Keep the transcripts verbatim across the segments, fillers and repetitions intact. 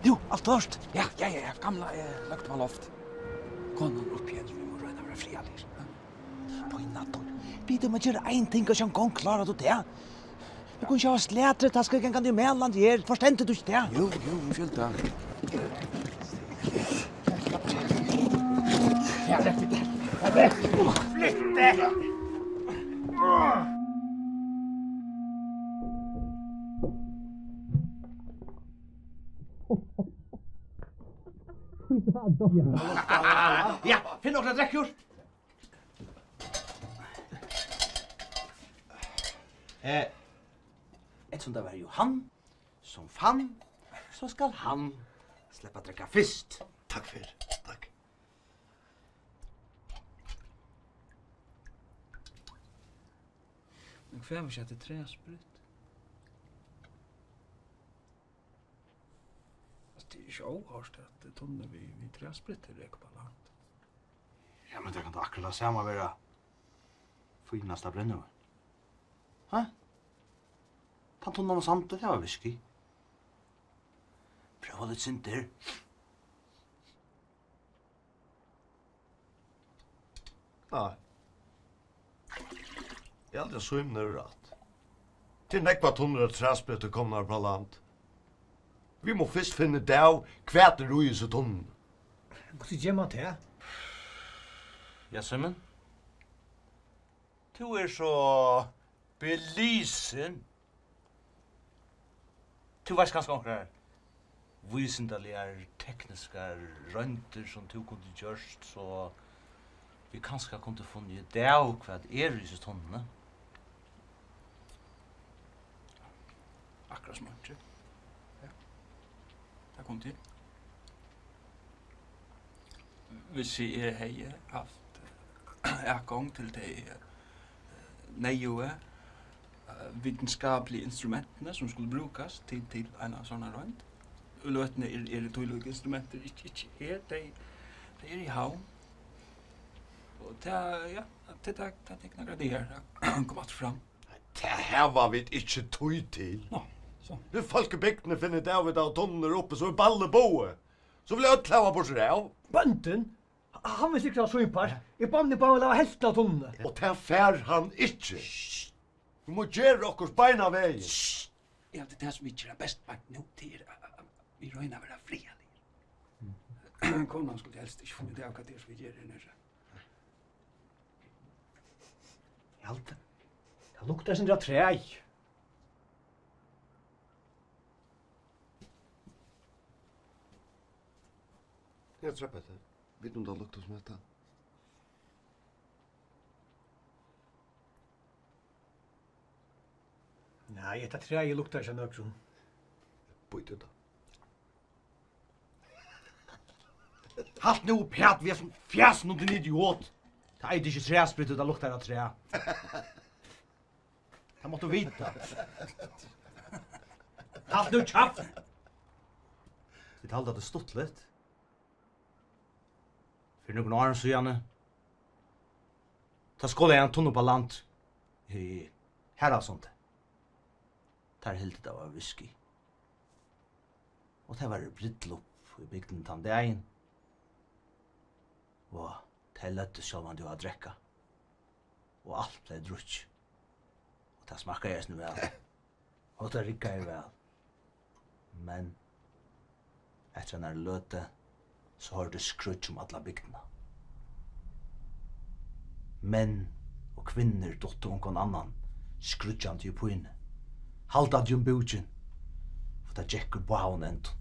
Nú, alt klárt? Ja, ja, ja, ja, gamla, eh, løgtingsloft. Konan upp igjen, vit mugu royna at vera friðarligir, ha? Beina dýr. Bið um at gera ein ting, og sjálvandi klárar tú tað. Tú kundi ikki hava slætri, tað skal ganga í melandi her. Forstendur tú ikki tað? Jú, jú, umskylda. Ja, finn okkurt at drekka úr. Eh, eftirsum tað var Johan, sum fann, so skal hann sleppa at drekka fyrst. Takk fyri, takk. Men hvar var ikki hetta træsprit? Altso, tað er ikki óhoyrt, at tunnur við, við træspritti reka upp á land. Ja, men tað kann tó akkurát tað sama vera fínasta brennivín. Ha? Tann tunnan á Sandi, tað var whisky. Prøva eitt sindur. Nei. Eg haldi, at Símun hevur rætt. Tað eru nógvar tunnur av træspritti komnar upp á land. Vit mugu fyrst finna út av, hvat er í hesi tunnuni. Hvussu ger man tað? Ja, Símun? Tú ert so belisin. Tú veitst kanska onkrar vísindaligar, tekniskar royndir, sum tú kundi gjørt, so vit kanska kundu funnið út av, hvat er í hesi tunnuni. Akkurát sum einki. Ja. Tað kundi eg. Hvis eg hevði havt, eh, atgongd til tey, eh, neyðugu, eh, vitskapligu instrumentini, sum skulu brúkast til, til eina sovorðna roynd. Í løtuni eru, eru tílík instrument ikki, ikki her, tey, tey eru í Havn. Og tað, ja, tað, tað, tað tekur nakrar dagar at koma aftur fram. Tað hava vit ikki tíð til. Nå, so. Nú fólk í bygdini finna út av, at vit hava tunnur uppi, so er ballið búið. So vilja øll hava burtur av. Bóndin, hann vil sikkurt hava sín part. Ja. Eg banni bara vil hava helvtina av tunnuni. Og tað fær hann ikki. Hysj. Vit mugu gera okkurt beinanvegin. Hysj. Eg haldi, tað sum vit gera best beint nú, tað er, at, at, at vit royna at vera friðarligir. Konan skuldi helst ikki funnið út av, hvat tað er, sum vit gera her niðri. Eg haldi, tað luktar eitt sindur av træi. Ja, træpaltur. Veit um tað luktar sum hetta. Nei, hetta træið luktar ikki av nøkrum. Bíða, tá. Halt nú uppat við hesum fjasinum, din idiot! Tað eitur ikki træspritt, tað luktar av træ. Tað mátti tú vita. Halt nú kjaft! Vit halda, tað er stuttligt. Fyri nøkrum árum síðani, tá skolaði ein tunna upp á land í Haraldssundi. Teir hildu, tað var whisky. Og tað var brúdleyp í bygdini tann dagin. Og tey løgdu sjálvandi á at drekka. Og alt bleiv drukkið. Og tað smakkaði eisini væl. Og tað riggaði væl. Men eftir einari løtu, so hoyrdist skríggj um alla bygdina. Menn og kvinnur duttu um hvønn annan, skríggjandi í pínu, haldandi um búkin, og tað gekk úr báðum endum.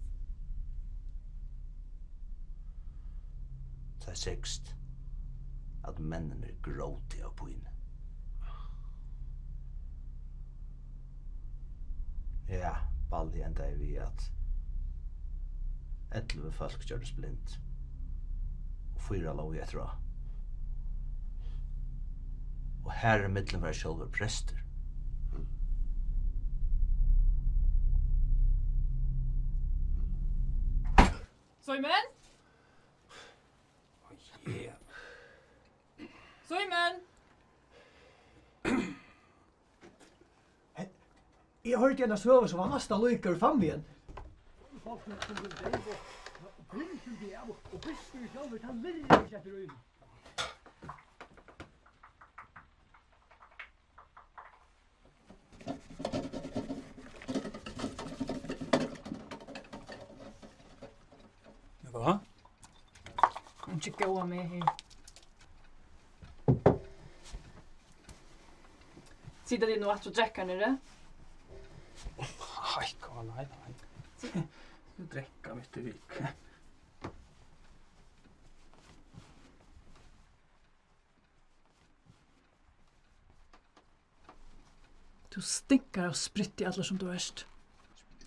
Tað sigst, at menninir grótu av pínu. Ja, ballið endaði við, at ellivu fólk gjørdust blind, og fýra lógu eftir á. Og har ímillum var sjálvur prestur. Símun? Símun! Eg hoyrdi eina søgu, sum var næstan líka úr Fámjin. Sum, sum vil deyva og, og grísum til av, og bispurin sjálvur, hann lirrar ikki eftir øðrum. Hvat? Einki góða meg her. Sita tit nú aftur og drekka niðri? Nei, hvat, nei, nei. Tú drekka mitt í viku. Tú stinkar av spritti, allur sum tú ert.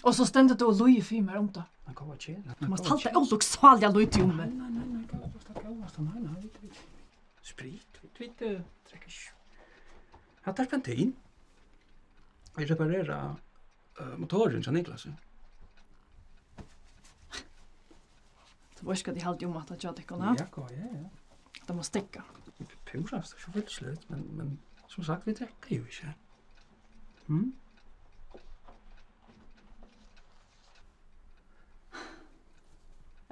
Og so stendur tú og lýgur fyri mær um tað. Men hvat var tað? Tú mást halda ólukksáliga lítið um meg. Nei, nei, nei, nei, góðasta, góðasta, nei, nei, vit, vit, sprit, vit, vit, eh, drekka ikki. Hatta er bensin. Eg reparera, eh, motorin hjá Niklasi. Tú veitst, hvat eg haldi um hatta hjá tykkum, ha? Ja, góða, ja, ja. Tað má steðga. Púra, tað er sjálvfylgisligt, men, men sum sagt, vit drekka jú ikki. Hm?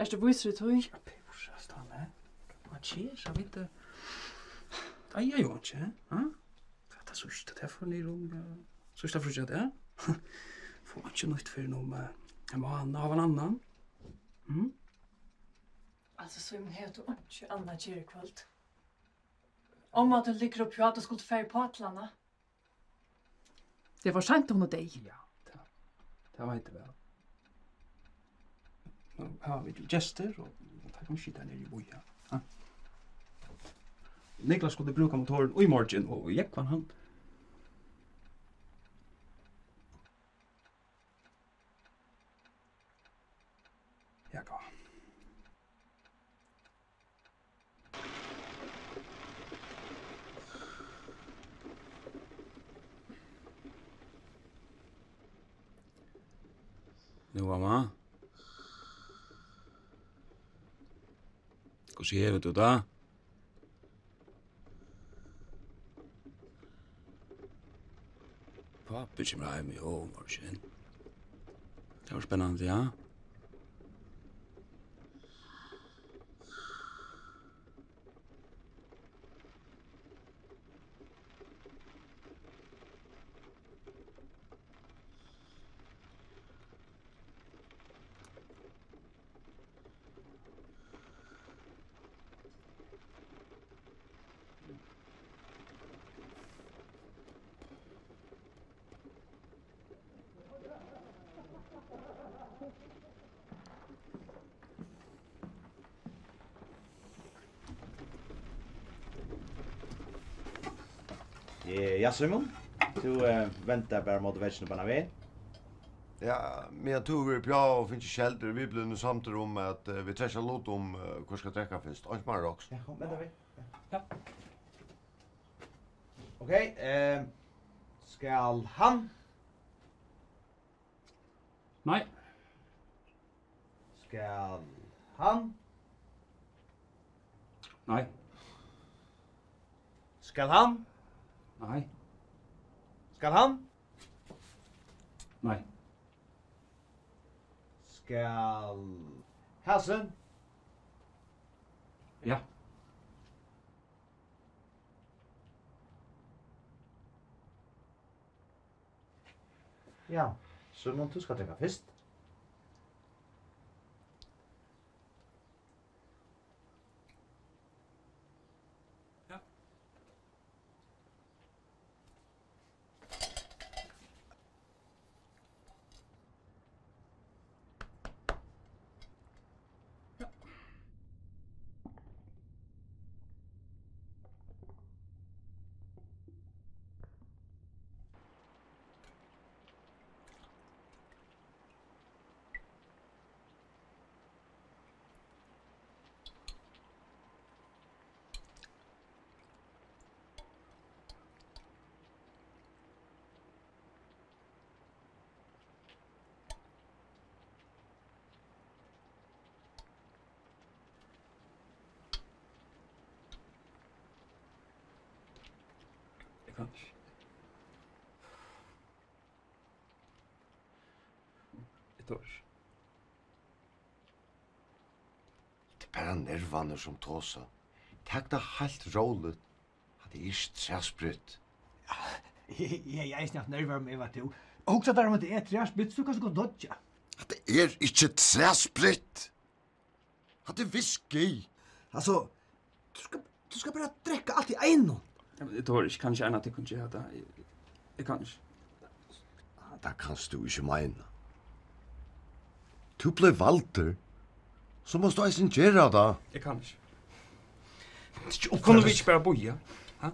Ert tú vísur í tí? Ja, púra, Stanley. Hvat ger, so vit, eh, eiga jú ikki, ha? Hvat er síðsta, tað fór niður um, eh, síðsta fríggjadag, ja. Fáa einki nýtt fyrr enn um, eh, ein mánað av ein annan. Mm. Altso, Símun, hevur tú einki annað at gera í kvøld? Omma tín liggur uppi á, tú skuldi farið uppá til hana. Tað er for seint, hon er deyð. Ja, tað, tað veit eg væl. Nú hava vit jú gestir, og teir kunnu sita niðri og bíða. Ha? Niklas skuldi brúka motorin í morgin, og Jógvan, hann Ja, góða. Nú, mamma. Hvussu hevur tú tað? Pápi kemur heim í ovurmorgin. Tað var spennandi, ja. Eh, ja, Símun, tú, eh, vend tær bara móti vegginum beinan vegin. Ja, meðan tú hevur verið uppi á og fingið skjeld, eru vit blivnir samdir um, at, eh, vit trekkja lut um, eh, hvør skal drekka fyrst. Einki meira roks. Ja, kom, vend tær við. Ja. Ja. Ok, eh, skal hann? Nei. Skal hann? Nei. Skal hann? Nei. Skal hann? Nei. Skal hasin? Ja. Ja, Símun, tú skalt drekka fyrst. Ja. Eg kann ikki. Eg tori ikki. Bara nervarnir sum tosa. Tak tað heilt róligt. Hatta er ikki træspritt. Eg, eg hevði eisini havt nervar, um eg var tú. Hugsa tær, um hetta er træspritt, so kanst tú gott doyggja. Hatta er ikki træspritt. Hatta er whisky. Altso, tú skalt, tú skalt bara drekka alt í einum. Eg tori ikki, kann ikki ein av tykkum gera hatta. Eg, eg kann ikki. Tað kanst tú ikki meina. Tú bleiv valdur, so mást tú eisini gera tað. Eg kann ikki. Kunnu vit ikki bara bíða? Ha?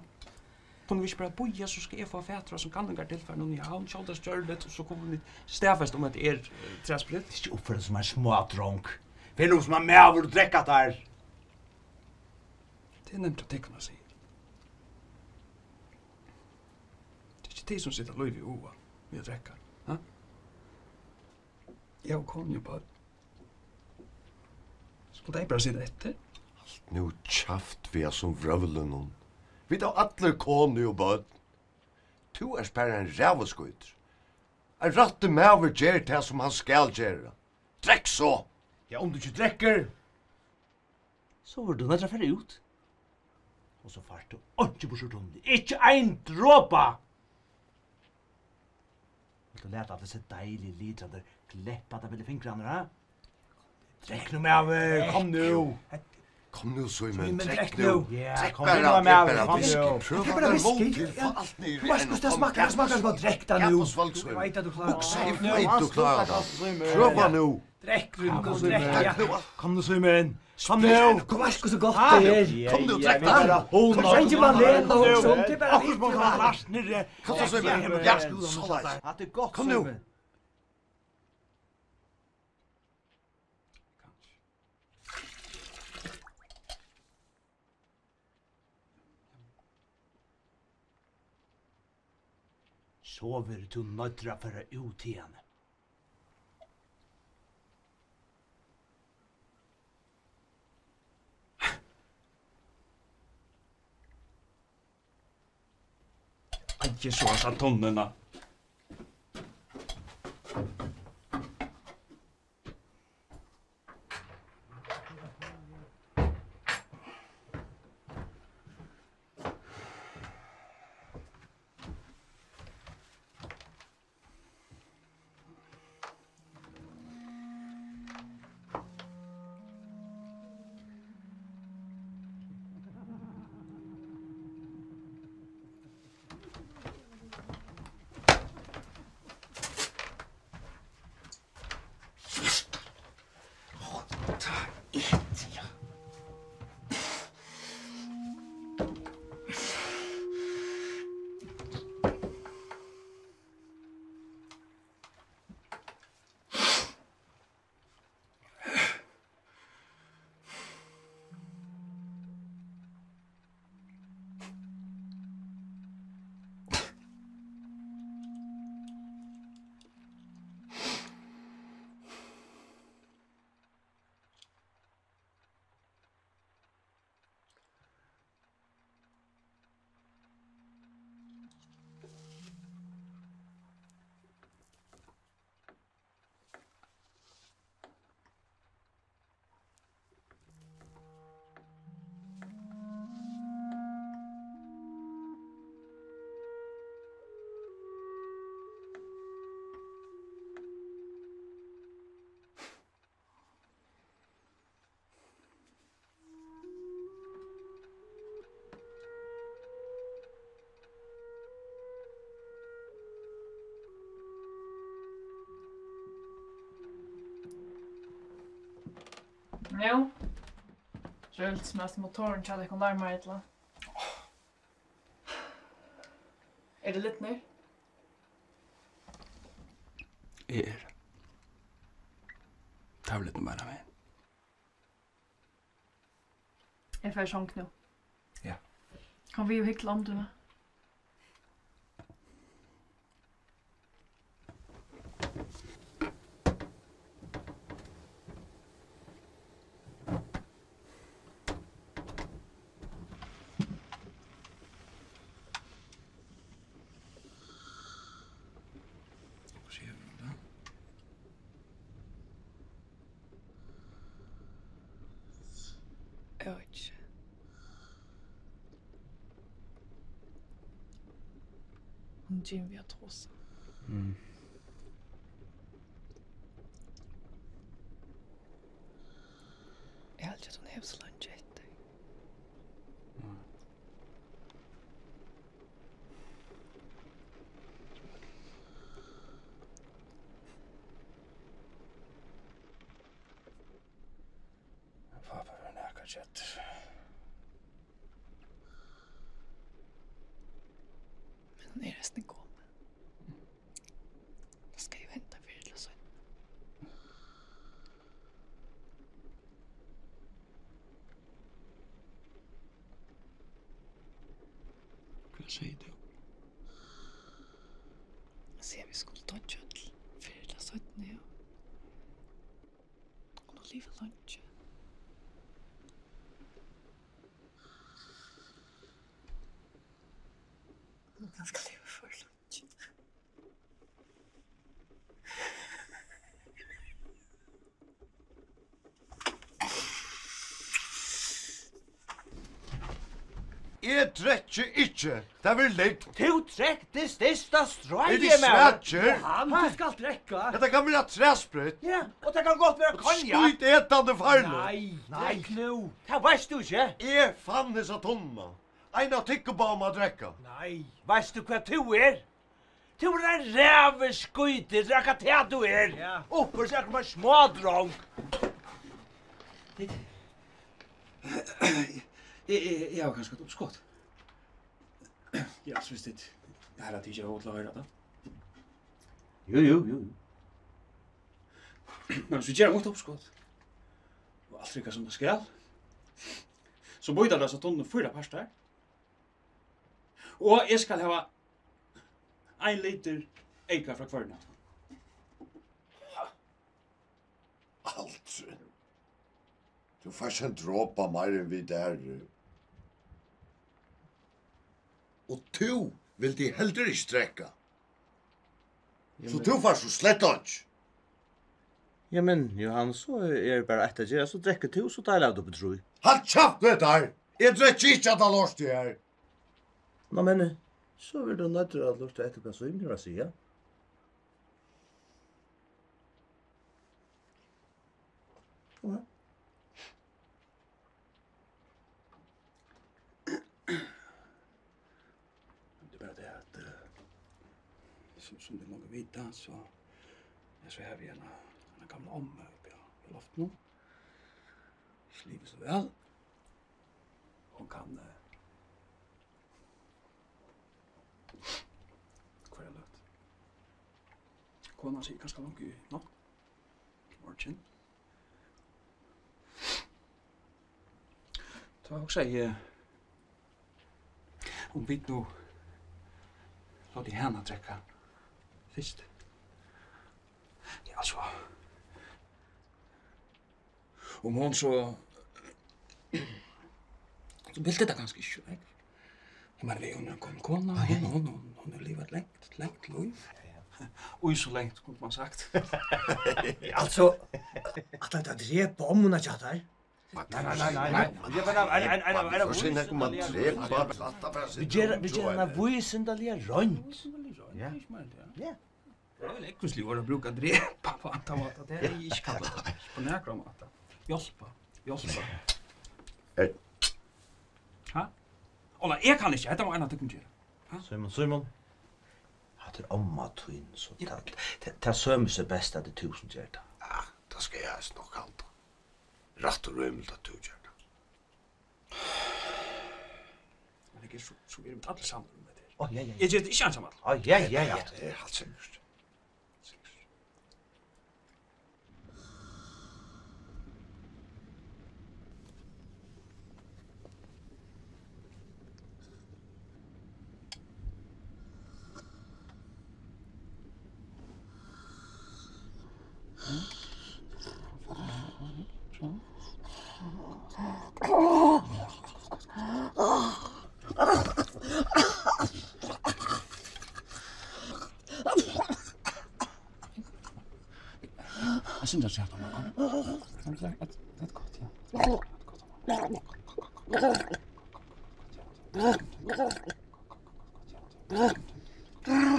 Kunnu vit ikki bara bíða, so skal eg fáa fatur á sum kanningartilfarinum í Havn, skjótast gjørligt, og so kunnu vit staðfesta, um hetta er, eh, træspritt? Ikki uppføra teg sum ein smádrong. Fer nú sum ein maður og drekk hatta har. Tað er nemt hjá tykkum at siga. Tað er ikki tit, sum seta lívið í váða við at drekka, ha? Eg havi konu og børn. Skulu tey bara sita eftir? Halt nú kjaft við hasum vrøvlinum. Vit hava allir konu og børn. Tú ert bara ein ræðuskítur. Ein rættur maður ger tað, sum hann skal gera. Drekk so! Ja, um tú ikki drekkur, so verður tú noyddur at fara út. Og so fært tú einki burtur úr tunnuni. Ikki ein dropa! Vilt tú lata allar hesar deiligu litrarnar gleppa tær millum fingrarnar, ha? Drekk nú, maður, kom nú. Kom nú, Símun, Símun, drekk drekk nú. Nú. Ja, drekk kom bara, nú, drekk maður, bara kom whisky. Nú. Prøv at vera móttil, fá alt niður í einum. Tú veitst, hvussu tað smakkar, tað smakkar sum at drekka tað nú. Eg veit, at tú klárar tað. Hugsa, eg veit, tú klárar tað. Prøva nú. Drekk, Símun, kom, drekk, ja. Kom nú, Símun. Kom nú. Tú veitst, hvussu gott tað er. Kom nú, drekk tað. Kom, eingin man lena, hugsa um, tað er bara hitt, tað er bara hitt. Kom so, Símun. Ja, soleiðis. Hatta er gott, Símun. Kom nú. So verður tú noyddur at fara út hiðani. Eigi so hasa tunnuna. Nú? Trøvildismest motorin hjá tykkum larmar illa. Eru tit lidnir? Eg eri. Tað var lidnir beinanvegin. Eg fari í song nú. Ja. Kom við og hygg til ommu tína. Hvussu hevur hon tað? Jim við at tosa. Mm. Eg haldi, at hon hevur so leingi eftir. Mm. Pápi verður nakað keddur. Men hon er eisini gomul. Tað skal jú henda fyrr ella seinni. Hvat segði tú? Eg segði, vit skulu doyggja øll, fyrr ella seinni, ja. Hon hevur livað leingi. Hon hevur kanska livað for leingi. Eg drekki ikki. Tað verður langt. Tú drekti stysta stráið, maður. Ert tú svakur? Johan, tú skalt drekka. Hetta kann vera træsprit. Ja, og tað kann gott vera konjakk. Skítetandi farligt. Nei, nei. Drekk nú. Tað veitst tú ikki. Eg fann hesa tunnuna. Ein av tykkum báðum at drekka. Nei. Veitst tú hvat tú er? Tú ert ein rævur skítur, tað er akkurát tað tú ert. Ja. Uppførir seg sum ein smádrongur. Tit, eg, eg, eg havi kanska eitt uppskot. Ja, so viss tit hava tikið av til at hoyra tað. Jú, jú, jú, jú. Men so gera mítt uppskot. Og alt riggar sum tað skal. So býta vit hesa tunnu í fýra partar. Og eg skal hava ein litur eyka frá hvørjum av tykkum. Aldrin. Tú fært ein dropa meira enn vit aðrir. Og tú vildi heldur ikki drekka. So tú fært so slett einki. Jamen, Johan, so er bara eitt at gera, so drekkur tú, so deila vit upp í trý. Halt kjaft, Petur! Eg drekki ikki hatta lortið her. Ná, men, so verður tú noyddur at lurta eftir, hvat Símun hevur at siga. Ja. Tað er bara tað at, eh, sum, sum tit longu vita, so, ja, so havi eg eina, eina gamla ommu uppi á, í loftinum. Ikki livir so væl. Hon kann, eh, hvørja løtu. Konan sigur kanska longu í nátt. Morgin. Tá hugsaði eg, um vit nú lótu hana drekka fyrst. Ja, altso, um hon so, so vildi tað kanska ikki so nógv. Eg meini, hon er ein gomul kona, hon, hon, hon, hon hevur livað eitt langt, langt lív. Ja, ja. Oj, so langt, kundi man sagt. Altso, ætlar tú at drepa ommuna hjá tær? Nei, nei, nei, nei, nei. Eg meini, ein, ein, ein, ein, ein, vit gera, vit gera eina vísindaliga roynd. Ja. Ja. Tað er vel ógvusligt orð at brúka, drepa, á handan mátan. Tað er ikki kann, ikki á nakran máta. Hjálpa, hjálpa. Eh. Ha? Óla, eg kann ikki, hetta má ein av tykkum gera. Ha? Símun, Símun. Hatta er omma tín, so ja, tað, tað, tað sømir seg best, at tað er tú sum ger tað. Ja, tað skal eg eisini nokk halda. Rætt og rímiligt, at tú ger tað. Men eg eri so, so eru vit allir samdir um hetta her. Á, ja, ja, ja. Eg geri tað ikki einsamallur. Á, ja, ja, ja. Tað er heilt sikkurt. Sikkurt. Eitt sindur afturat, Anna, kom. Kom, kom, eitt, eitt kort, ja. Eitt kort, Anna. Kom, kom, kom, kom. Gott, ja. Gott, ja.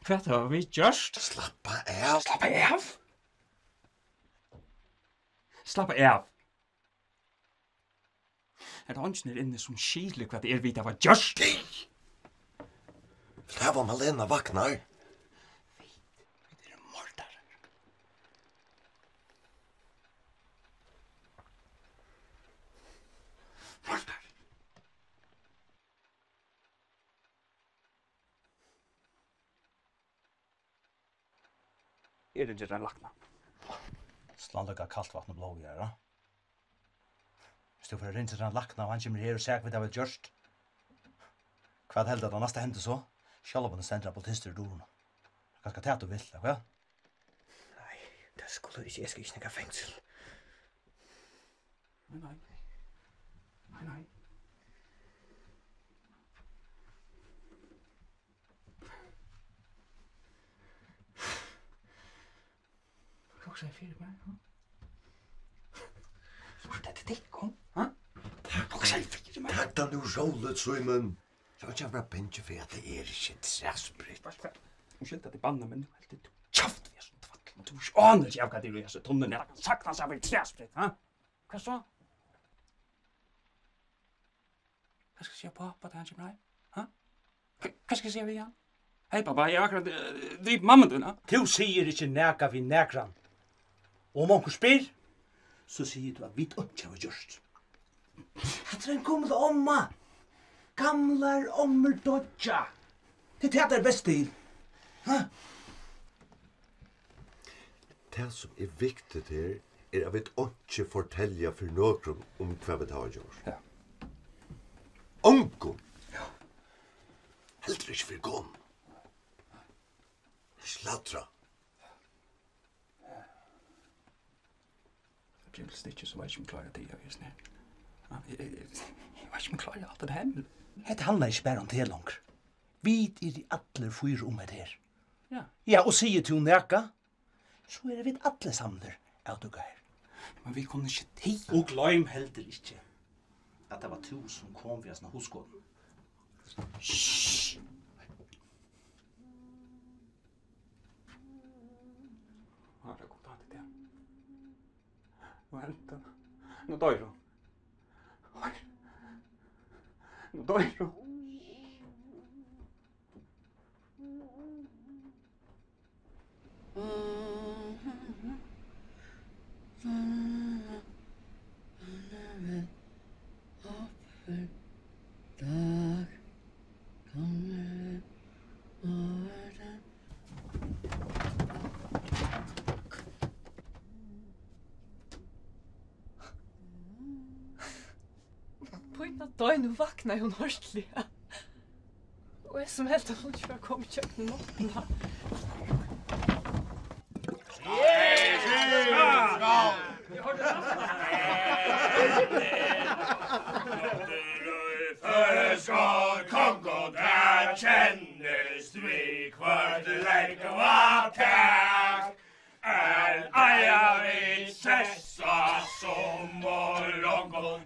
Hvat hava vit gjørt? Slappa av. Slappa av? Slappa av. Er tað eingin her inni, sum skilir, hvat tað er, vit hava gjørt? Hey! Vit hava Malena vaknar. Vit, vit eru mordarar. Mordarar. Eg ringi eftir einum lækna. Slá líka kalt vatn og blóð í har, a? Viss tú fer at ringja eftir einum lækna, og hann kemur her og sær, hvat tað var gjørt, hvat heldur tú, at tað næsta hendir so? Sjálvandi stendur ein politistur í durunum. Kanska tað tú vilt, ella hvat? Nei, tað skuldi ikki, eg skal ikki nakað fongsul. Nei, nei. Nei, nei. Hugsa fyri mær, ha? Hvat er tað tykkum, ha? Hugsa fyri mær. Tak tað nú róligt, Símun. Eg havi ikki verið bangin fyri, at tað er ikki træsprit. Veitst hvat? Umskylda, at eg banni, men nú heldur tú kjaft við hesum tvætlinum. Tú ert ikki anandi av, hvat er í hesi tunnuni. Tað kann saktans hava verið træsprit, ha? Hvat so? Hvat skal eg siga pápa, tá hann kemur heim? Ha? Hva, hvat skal eg siga við hann? Hey, pápa, eg havi akkurát, eh, dripið mammu tína. Tú sigur ikki nakað við nakran. Og um onkur spyr, so sigur tú, at vit einki hava gjørt. Hatta er ein gomul omma. Gamlar ommur doyggja. Tað er tað, tær eru best til. Ha? Tað, sum er vigtigt her, er, at vit einki fortelja fyri nøkrum um, hvat vit hava gjørt. Ja. Ongum! Ja. Heldur ikki fyri konum. Sladra. Tað kemur til stykkis, so veit eg ikki, um eg klári at tiga í hesum her. Ja, eg, eg, eg, eg veit ikki, um eg klári alt hetta her. Hetta handlar ikki bara um teg longur. Vit eru allir fýra um hetta her. Ja. Ja, og sigur tú nakað, so eru vit allir samdir av dugga her. Men vit kunnu ikki tiga. Og gloym heldur ikki, at tað var tú, sum kom við hasum hugskotinum. Shh! Harra Gud, hatta er tað. Nú hendir tað. Nú doyr hon. Oj. Nú doyr hon. Pína doyð, nú vaknaði hon ordiliga. Og eg sum helt, at hon ikki var komin ígjøgnum náttina. Føroyskur kongur, tað kennist við hvørt lógvatak. Ein eiga vit sessa sum longu